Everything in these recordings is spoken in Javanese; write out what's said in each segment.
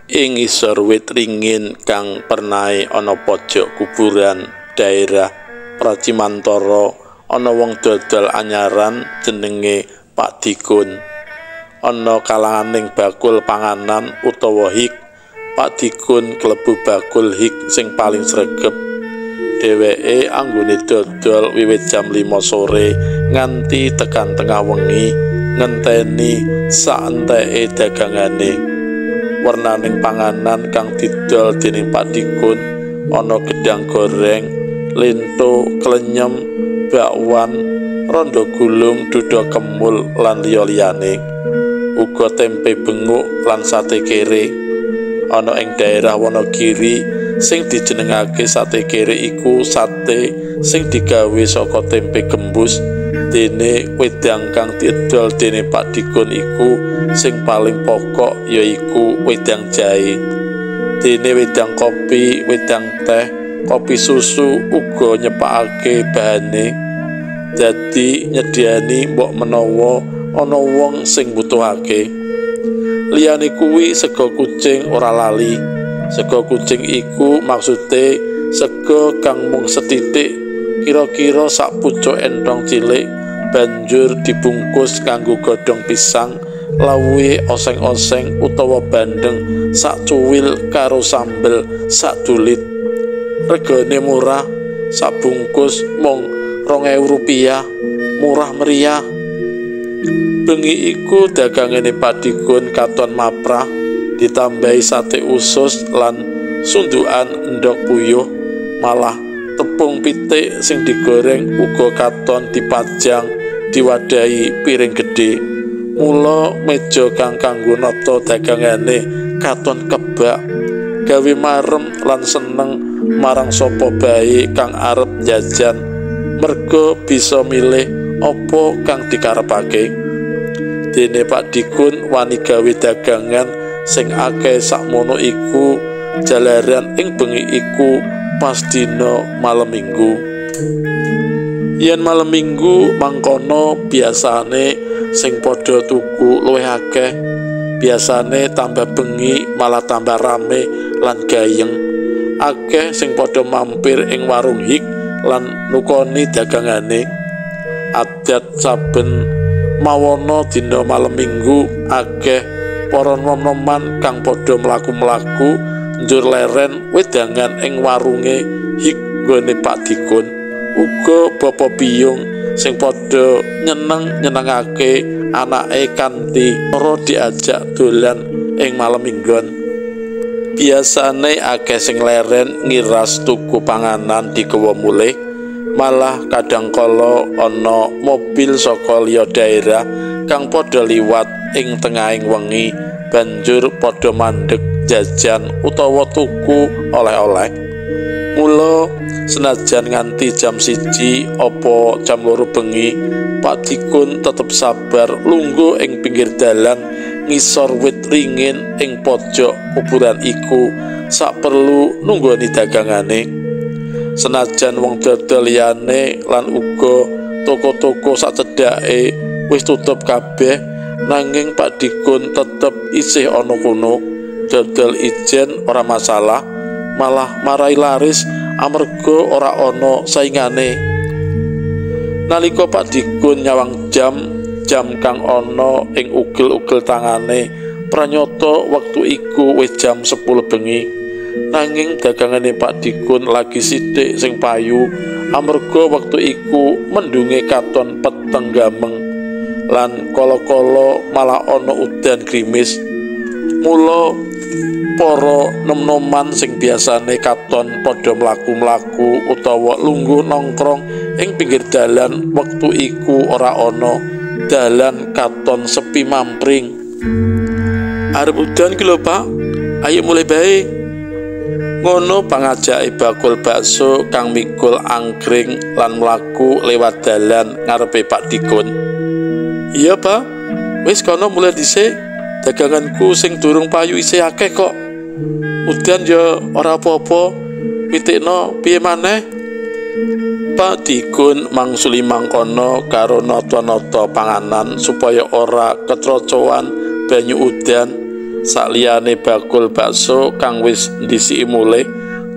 Ing ngisor wit ringin kang pernahe ana pojok kuburan daerah Pracimantara ana wong dodol anyaran jenenge Pak Dikun. Ana kalanganing bakul panganan utawa hik, Pak Dikun klebu bakul hik sing paling sregep. Dheweke anggone dodol wiwit jam 5 sore nganti tekan tengah wengi ngenteni saenteke dagangane. Wernaning panganan kang didol dening Pak Dikun ana gedang goreng, lento, klenyem, bakwan, rondo gulung, duda kemul lan liya-liyane. Uga tempe benguk lan sate kere. Ana ing daerah Wonogiri sing dijenengake sate kere iku sate sing digawe saka tempe gembus. Dene wedang kang didol dene Pak Dikun iku sing paling pokok yaiku wedang jahe. Dene wedang kopi, wedang teh, kopi susu uga nyepakake bahane. Dadi nyediani mbok menawa ana wong sing mbutuhake. Liyane kuwi sega kucing ora lali. Sega kucing iku maksude sega kang mung sethithik, kira-kira sak pucuk entong cilik, banjur dibungkus kanggo godhong pisang, lawuhe oseng-oseng utawa bandeng sak cuwil karo sambel sak dulit. Regane murah, sak bungkus mung 2.000 rupiah, murah meriah. Bengi iku dagangane Pak Dikun katon maprah, ditambahi sate usus lan sundukan endhog puyuh, malah tepung pitik sing digoreng uga katon dipajang diwadahi piring gedhe. Mula meja kang kanggo nata dagangane katon kebak, gawe marem lan seneng marang sapa bae kang arep jajan, merga bisa milih apa kang dikarepake. Dene Pak Dikun wani gawe dagangan sing akeh sakmono iku jalaran ing bengi iku pas dina malem minggu. Yen malem minggu mangkono biasane sing padha tuku luwih akeh, biasane tambah bengi malah tambah rame lan gayeng. Akeh sing padha mampir ing warung hik lan nukoni dagangane. Adat saben mawana dina malem minggu akeh para nom-noman kang padha mlaku-mlaku njur leren wedangan ing warunge hik nggone Pak Dikun. Uga bapa biyung sing padha nyeneng-nyenengake anake kanthi ora diajak dolan ing malem minggon. Biasane akeh sing leren ngiras tuku panganan digawa mulih, malah kadang kala ana mobil saka liya daerah kang padha liwat ing tengahing wengi banjur padha mandeg jajan utawa tuku oleh-oleh. Mula senajan nganti jam 1 apa jam 2 bengi, Pak Dikun tetep sabar lungguh ing pinggir dalan ngisor wit ringin ing pojok kuburan iku sak perlu nunggoni dagangane. Senajan wong dodol liyane lan uga toko-toko sak cedhake wis tutup kabeh, nanging Pak Dikun tetep isih ana kono. Dodol ijen ora masalah, malah marai laris amarga ora ana saingane. Nalika Pak Dikun nyawang jam kang ana ing ugel-ugel tangane, pranyata wektu iku wis jam 10 bengi. Nanging dagangane Pak Dikun lagi sithik sing payu amarga wektu iku mendunge katon peteng gameng lan kala-kala malah ana udan grimis. Mula Para nom-noman sing biasane katon padha mlaku-mlaku utawa lungguh nongkrong ing pinggir dalan wektu iku ora ana. Dalan katon sepi mampring. Arep udan ki lho, Pak. Ayo mulai bae. Ngono pangajake bakul bakso kang mikul angkring lan mlaku lewat dalan ngarepe Pak Dikun. Iya, Pak. Wis kono mulai dhisik. Daganganku sing durung payu isih akeh kok. Udan ya ora apa-apa. Pitikno piye maneh? Pak Dikun mangsuli mangkono karo nata-nata panganan supaya ora ketrocoan banyu udan. Sakliyane bakul bakso kang wis ndhisiki mulih,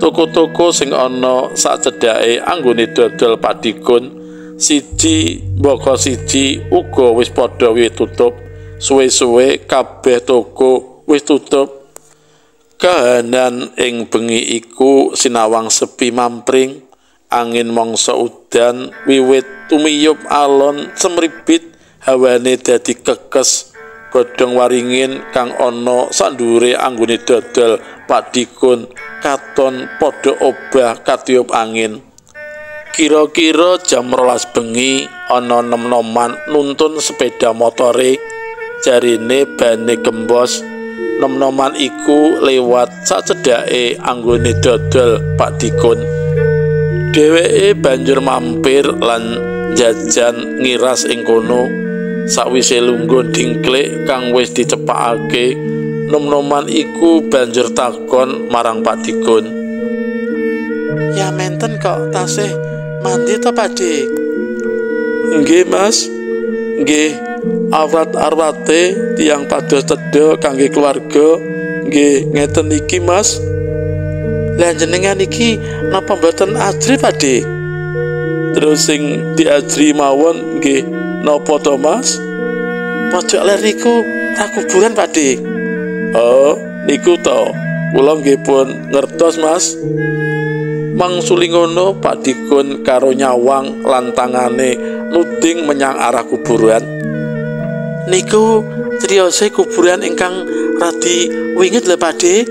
toko-toko sing ana sacedhake anggone dodol Pak Dikun siji mbaka siji uga wis padha wis tutup. Suwe-suwe kabeh toko wis tutup. Kahanan ing bengi iku sinawang sepi mampring. Angin mangsa udan wiwit tumiyup alon semribit, hawane dadi kekes. Godhong waringin kang ana sandhuwure anggone dodol Pak Dikun katon padha obah katiup angin. Kira-kira jam 12 bengi ana nom-noman nuntun sepeda motore, jarine bane gembos. Nom-noman iku lewat sacedhake anggone dodol Pak Dikun. Dheweke banjur mampir lan jajan ngiras ing kono. Sakwise lungguh dingklik kang wis dicepakake, nom-noman iku banjur takon marang Pak Dikun. Ya menten kok tasih mandi to, Pak Dik? Nggih, Mas. Nggih, awrat-arwate tiyang pados tedha kangge keluarga nggih ngeten iki, Mas. Lah jenengan iki napa mboten ajri, Pak Dik? Terus sing diajri mawon nggih napa to, Mas? Pojok ler niku ra kuburan, Pak Dik. Oh, niku to. Kula nggih pun ngertos, Mas. Mangsuli ngono Pak Dikun karo nyawang lan tangane nuding menyang arah kuburan. Niku criyose kuburan ingkang radi wingit lho, Pak Dik.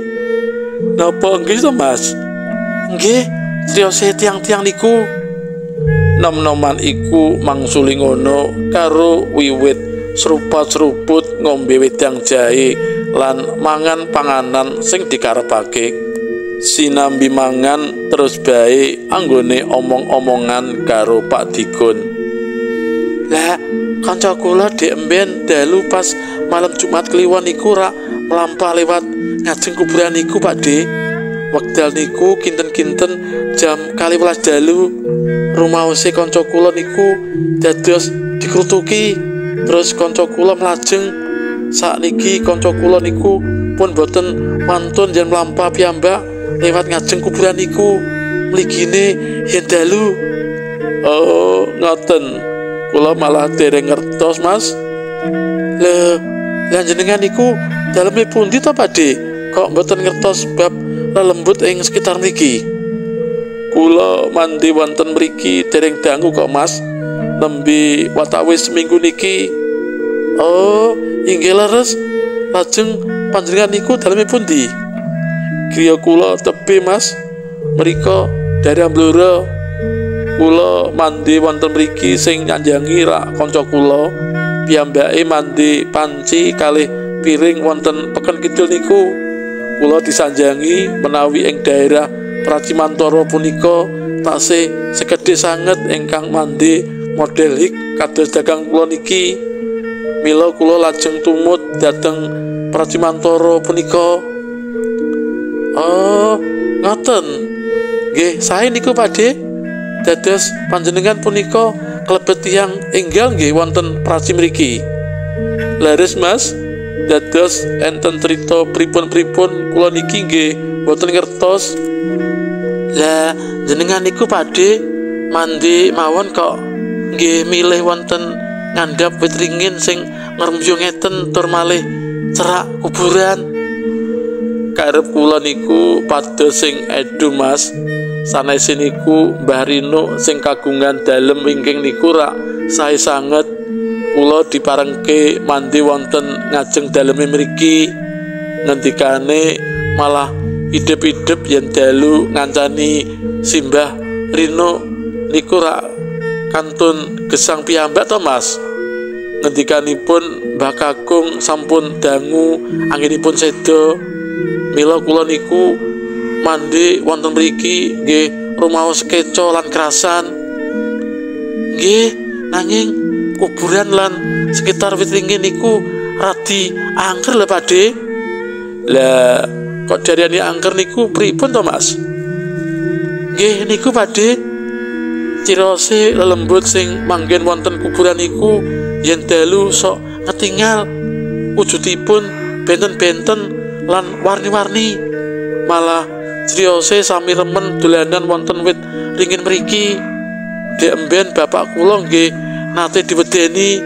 Napa nggih to, Mas? Nggih, criyose tiang-tiang niku. Nom-noman iku mangsuli ngono karo wiwit serupat-seruput ngombe wedang jahe lan mangan panganan sing dikarepake. Sinambi mangan terus bae anggone omong-omongan karo Pak Dikun. Lah, kanca kula dek emben dalu pas malam Jumat Kliwon niku rak mlampah lewat ngajeng kuburan niku, Pak Dik. Wekdal niku kinten-kinten jam 12 dalu. Rumaose kanca kula niku dados dikrutuki. Terus kanca kula mlajeng. Sakniki kanca kula niku pun boten wantun yen mlampah piyambak lewat ngajeng kuburan niku. Mligine yen dalu. Oh, ngoten. Kula malah dereng ngertos, Mas. Lho, lah jenengan niku daleme pundi to, Pak Dik? Kok mboten ngertos bab lelembut ing sekitar mriki? Kula mandi wonten mriki dereng dangu kok, Mas. Nembe watawis seminggu niki. Oh, inggih leres. Lajeng panjenengan niku daleme pundi? Griya kula tebih, Mas. Mriko daerah Blora. Kula mandi wonten mriki sing nyanjangi rak kanca kula. Piyambake mandi panci kalih piring wonten peken kidul niku. Kula disanjangi menawi ing daerah Pracimantoro punika tasih sekedhik sanget ingkang mandi model hik kados dagang kula niki. Mila kula lajeng tumut dhateng Pracimantoro punika. Oh, ngoten. Nggih, sae niku, Pak Dik. Dados panjenengan punika klebet tiyang enggal nggih wonten Praci mriki. Leres, Mas. Dados enten crita pripun-pripun kula niki nggih mboten ngertos. Lah jenengan niku Pak Dik mandi mawon kok nggih milih wonten ngandhap wit ringin sing ngrembuyung ngeten tur malih cerak kuburan. Karep kula niku pados sing edu, Mas. Sanese niku Mbah Rino sing kagungan dalem wingking niku rak sae sanget. Kula diparengke mandi wonten ngajeng daleme mriki. Ngendikane Malah idep-idep yen dalu ngancani simbah Rino niku rak kantun gesang piyambak to Mas. Ngendikanipun Mbah Kakung sampun dangu anggenipun seda. Mila kula niku mandi wonten mriki nggih rumaos keco lan kerasan. Nggih, nanging kuburan lan sekitar wit ringin niku radi angker lho Pakde. Lah kok dariani angker niku pripun to Mas? Nggih niku Pakde, cirose lelembut sing manggen wonten kuburan niku yen dalu sok ketingal wujudipun benten-benten lan warni-warni. Malah criyose sami remen dolanan wonten wit ringin mriki. Dek emben bapak kula nggih nate diwedeni.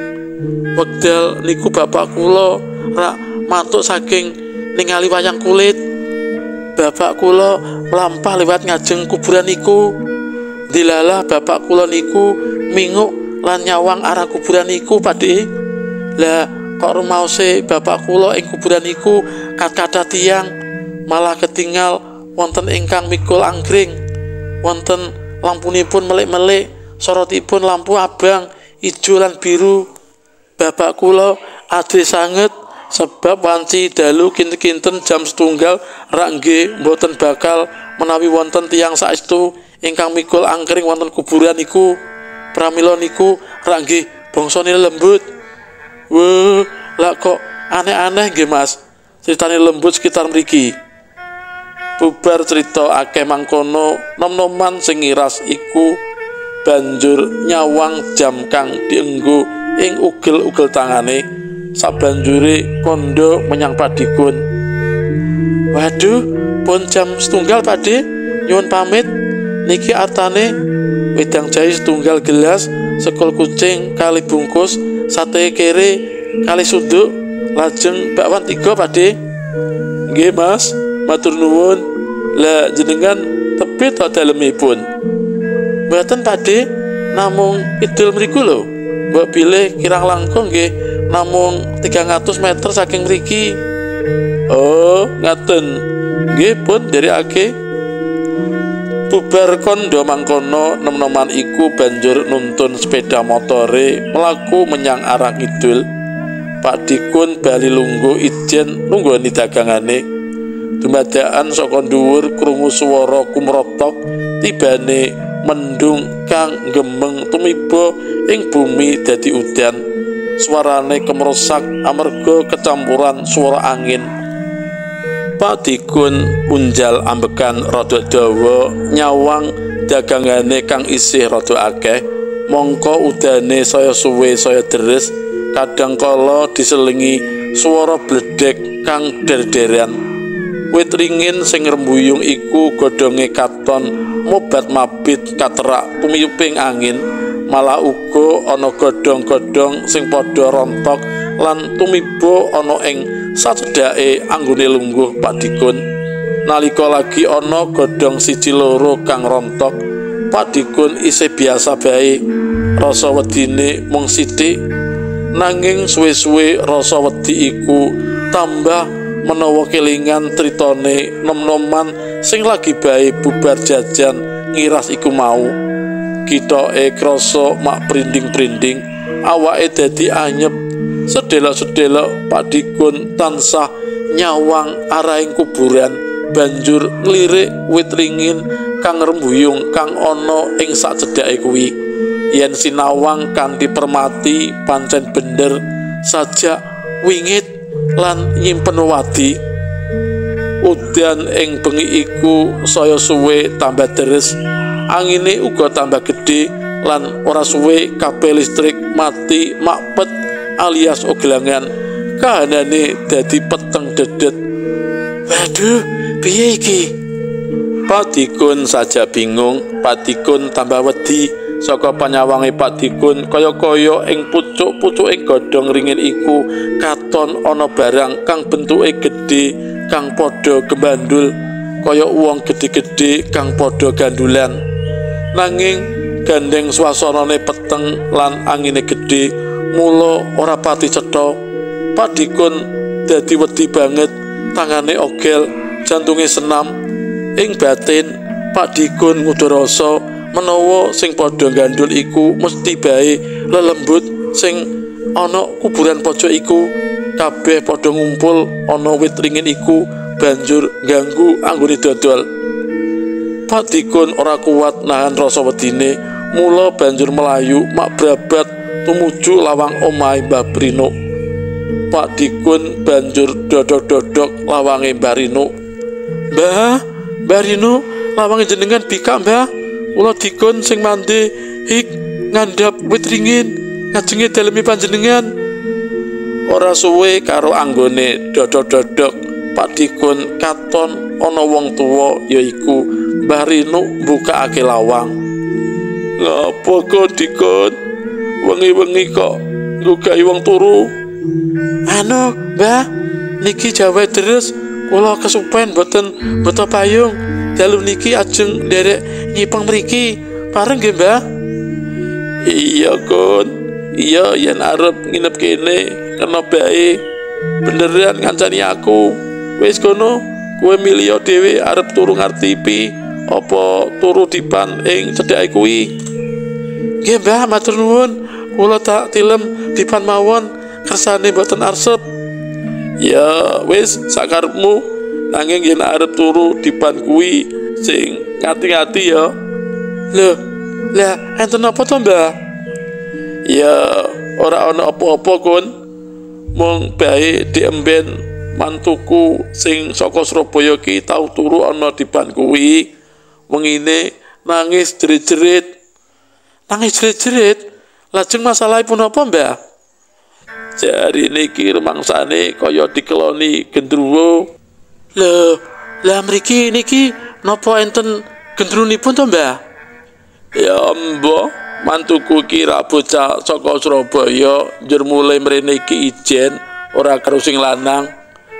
Wekdal niku bapak kula rak matuk saking ningali wayang kulit. Bapak kula mlampah lewat ngajeng kuburan niku. Dilalah bapak kula niku minguk lan nyawang arah kuburan niku Pakde. Lah kok rumaose bapak kula ing kuburan niku kathah tiyang, malah ketinggal wonten ingkang mikul angkring, wonten lampunipun melik-melik, sorotipun lampu abang, ijo lan biru. Bapak kula adre sanget sebab wanci dalu kinten-kinten jam 1:30 rak nggih mboten bakal menawi wonten tiyang saestu ingkang mikul angkring wonten kuburan niku. Pramila niku rak nggih bangsane lembut. Wah, lah kok aneh-aneh nggih Mas, critane lembut sekitar mriki. Bubar cerita akeh mangkono, nom-noman sing ngiras iku banjur nyawang jam kang dienggo ing ugel-ugel tangane, sabanjure kondo menyang Padikun. Waduh, pun jam 1:30 Pakde, nyuwun pamit. Niki artane wedang jahe 1 gelas, sekul kucing kali bungkus, sate kere kali suduk, lajeng bakwan 3 Pakde. Nggih Mas, matur nuwun. Lah jenengan tepi ta dalemipun? Mboten Pakde, namung kidul mriku lho. Mbok bilih kirang langkung nggih namung 300 meter saking mriki. Oh, ngaten. Nggih pun nderekake. Bubar kondo mangkono, nom-noman iku banjur nuntun sepeda motore mlaku menyang arah kidul. Pak Dikun bali lungguh ijen nunggoni dagangane. Dumadakan saka dhuwur krungu swara kumrotok tibane mendung kang gemeng tumiba ing bumi dadi udan. Suarane kemrosak amarga kecampuran swara angin. Pak Dikun unjal ambekan rada dawa nyawang dagangane kang isih rada akeh. Mongko udane saya suwe saya deres, kadang kala diselingi swara bledek kang der-deran. Wit ringin sing rembuyung iku godhonge katon mobat-mabit katerak tumiyuping angin. Malah uga ana godhong-godhong sing padha rontok lan tumiba ana ing sacedhake anggone lungguh Pak Dikun. Nalika lagi ana godhong 1-2 kang rontok, Pak Dikun isih biasa bae. Rasa wedine mung sithik, nanging suwe-suwe rasa wedi iku tambah menawa kelingan critane nom-noman sing lagi bae bubar jajan ngiras iku mau. Kithoke krasa mak prinding-prinding, awake dadi anyep. Sedelok-sedelok Pak Dikun tansah nyawang arahing kuburan, banjur nglirik wit ringin kang rembuyung kang ana ing sacedhake kuwi. Yen sinawang kanthi permati pancen bener sajak wingit lan nyimpen wadi. Udan ing bengi iku saya suwe tambah deres, angine uga tambah gedhe lan ora suwe kabeh listrik mati makpet alias ogelangan. Kahanane dadi peteng dedet. Waduh, piye iki? Pak Dikun saja bingung. Pak Dikun tambah wedi saka panyawange Pak Dikun kaya-kaya ing pucuk-pucuke godhong ringin iku katon ana barang kang bentuke gedhe kang padha gembandul kaya wong gedhe-gedhe kang padha gandulan. Nanging gandeng swasanane peteng lan angine gedhe, mula ora pati cetha. Pak Dikun dadi wedi banget, tangane ogel jantunge senam. Ing batin Pak Dikun ngudu rasa menawa sing padha gandul iku mesti bae lelembut sing ana kuburan pojok iku. Kabeh padha ngumpul ana wit ringin iku banjur ganggu anggone dodol. Pak Dikun ora kuat nahan rasa wedine, mula banjur melayu mak brabat tumuju lawang omahe Mbah Rino. Pak Dikun banjur dodok-dodok lawange Mbah Rino. "Mbah, Mbah Rino, lawange jenengan bikak, Mbah. Kula Dikun sing mande hik ngandhap wit ringin ngajenge dalemi panjenengan." Ora suwe karo anggone dodok-dodok, Pak Dikun katon ana wong tuwa yaiku Mbah Rino mbukakake lawang. "Ngapa kok Dikun? Wengi-wengi kok nggugahi wong turu?" "Anu, Mbah, niki jawe deres kula kesupen mboten beto payung. Dalu niki ajeng nderek nyipeng mriki. Pareng nggih, Mbah?" "Iya, Kun. Iya, yen arep nginep kene kena bae. Beneran ngancani aku. Wis kono, kowe milih dhewe arep turu ngartipi apa turu dipan ing cedhake kuwi." "Nggih, Mbah, matur nuwun. Kula tak tilem dipan mawon, kersane mboten arsep." "Ya wis sakarepmu, nanging yen arep turu dipan kuwi sing ngati-ngati ya." "Lho, lah enten apa to, Mbah?" "Ya ora ana apa-apa, Kun. Mung bae diemben mantuku sing saka Surabaya ki tau turu ana dipan kuwi. Wengine nangis jerit-jerit." "Nangis jerit-jerit? Lajeng masalahipun apa, Mbah?" "Jarine iki rumangsane kaya dikeloni gendruwo." "Lho, lah mriki niki napa enten gendrunipun to, Mbah?" "Ya mbah, mantuku ki ra bocah saka Surabaya, njur mulai mrene iki ijen ora karo sing lanang.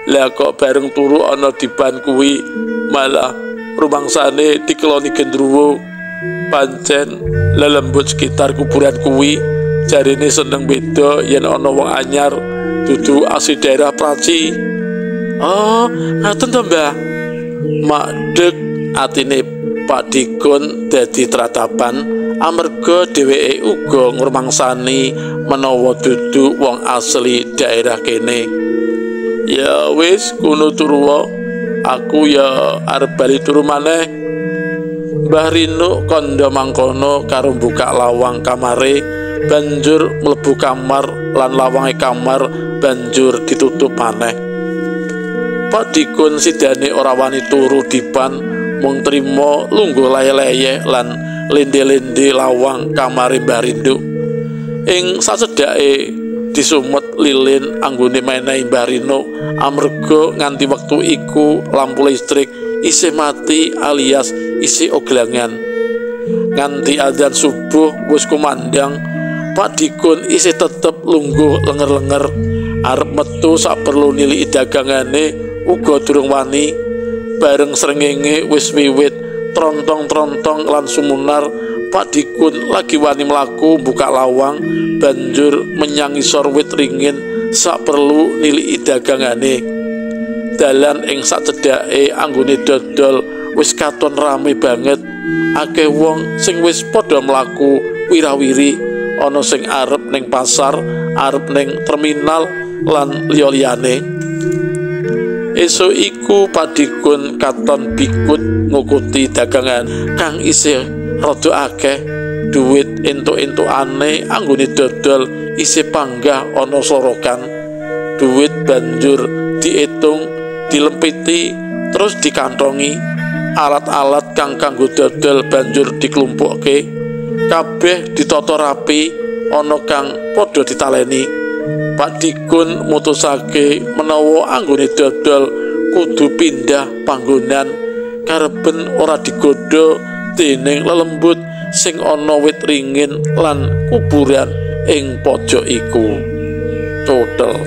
Lah kok bareng turu ana diban kuwi malah rumangsane dikeloni gendruwo. Pancen lelembut sekitar kuburan kuwi jarine seneng beda yen ana wong anyar dudu asli daerah Praci." "Oh, ngaten to, Mbah?" Makdeg atine Pak Dikun dadi tratapan amarga dheweke uga ngrumangsani menawa dudu wong asli daerah kene. "Ya wis kuno turu, aku ya arep bali turu maneh." Mbah Rino kandha mangkono karo buka lawang kamare, banjur mlebu kamar lan lawange kamar banjur ditutup maneh. Pak Dikun sidane ora wani turu dipan, mung trima lungguh leye-leye lan lende-lende lawang kamare Mbah Rino. Ing sacedhake disumet lilin anggone menehi Mbah Rino amarga nganti wektu iku lampu listrik isih mati alias isih oglangan. Nganti adzan subuh wis kumandang, Pak Dikun isih tetep lungguh lenger-lenger arep metu sak perlu niliki dagangane uga durung wani. Bareng srengenge wis wiwit trontong-trontong lan sumunar, Pak Dikun lagi wani mlaku buka lawang banjur menyang ngisor wit ringin sak perlu niliki dagangane. Dalan ing sacedhake anggone dodol wis katon rame banget. Akeh wong sing wis padha mlaku wirawiri, ana sing arep ning pasar, arep ning terminal lan liya-liyane. Esuk iku Pak Dikun katon bikut ngukuti dagangan kang isih rada akeh. Duit entuk-entukane anggone dodol isih panggah ana sorokan. Duit banjur diitung, dilempiti, terus dikantongi. Alat-alat kang kanggo dodol banjur diklumpukke. Kabeh ditata rapi, ana kang padha ditaleni. Pak Dikun mutusake menawa anggone dodol kudu pindah panggonan kareben ora digodha dening lelembut sing ana wit ringin lan kuburan ing pojok iku. Total.